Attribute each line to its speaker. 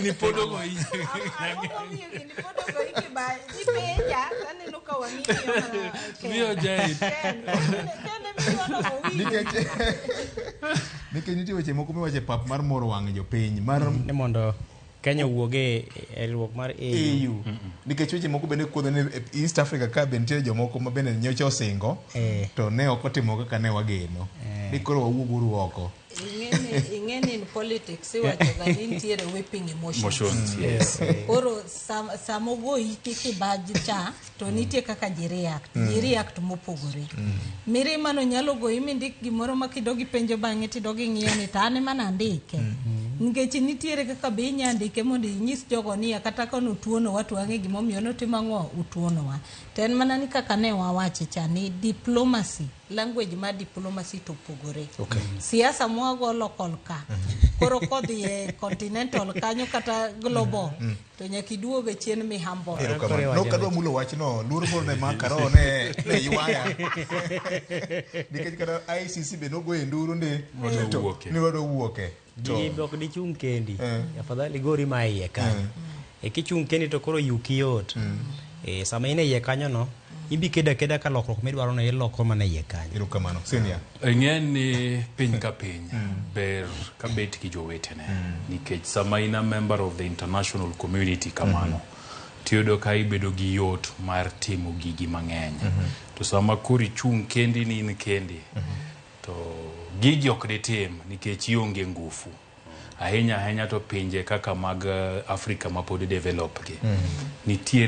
Speaker 1: Gini pod ogoyi.
Speaker 2: Ang'o momiyo gini pod ogoyi kibaji? Ipenja, aneno ka wang'i miyo mana Ken.
Speaker 1: Miyo Jane.
Speaker 2: Ken, Ken ema miyo wang'i.
Speaker 3: Nikech nitie weche moko miwacho e pap mar moro wang' jopiny mar
Speaker 4: Ni mondo Kenya owuog e e riwruok mar AU.
Speaker 3: EU. Nikech weche moko bende kuodho ni e East Africa ka be nitiere jomoko ma bende nyocha osingo
Speaker 4: Eh.
Speaker 3: to ne ok otimo kaka ne wageno. Ni koro wawuog uru oko.
Speaker 2: Ing'eni in politics iwacho ga ni nitiere whipping emotions.
Speaker 1: Emotions, yes.
Speaker 2: Koro sama ogoyi kibaji cha to nitie kaka ji react. Ji react mopogore. Mirima no nyalo goyi mindik gimoro ma kidog ipenjo bang'e tidog ing'iyo ni to an ema nandike. Nikech nitiere kaka be inya ndike mondo inyis jogo niya kata ka notuonowa to wang'e gimomiyo notimo ang'o utuonowa. To en mana ni kaka ne wawache cha ni diplomacy, language mar diplomacy to opogore. Siasa mwago local ka. Koro kodhi e continental kanyo kata global to nyaka iduoge chien mi humble.
Speaker 3: Erokamano.
Speaker 4: Koro
Speaker 3: Nok adwa mulo wachno, luoro moro ne maka, roho ne ywaya. Nikech kata ICC be nogoye nduru ni
Speaker 1: Wadwa
Speaker 3: to-
Speaker 1: wuoke.
Speaker 3: ni wadwa wuoke. To
Speaker 4: Ji ok dichung' kendi.
Speaker 3: Eh.
Speaker 4: Afadhali gori ma iye kanyo. E kichung' kendi to koro yuki yot. E, sama in e iye kanyo no, ibi kedo akeda ka lokruok midwaro no iloko mana e iye kanyo.
Speaker 3: Erokamano. Senior.
Speaker 1: Ing'e ni piny ka piny ber ka bet gi jowetene nikech sama in a member of the international community kamano tiyudo ka ibedo gi yot mar timo gigi mang'eny to sama koro ichung' kendi ni in kendi to gigi ok ditim nikech ionge ngufu ahinya ahinya to pinje kaka mag Afrika ma pod develop gi nitiere.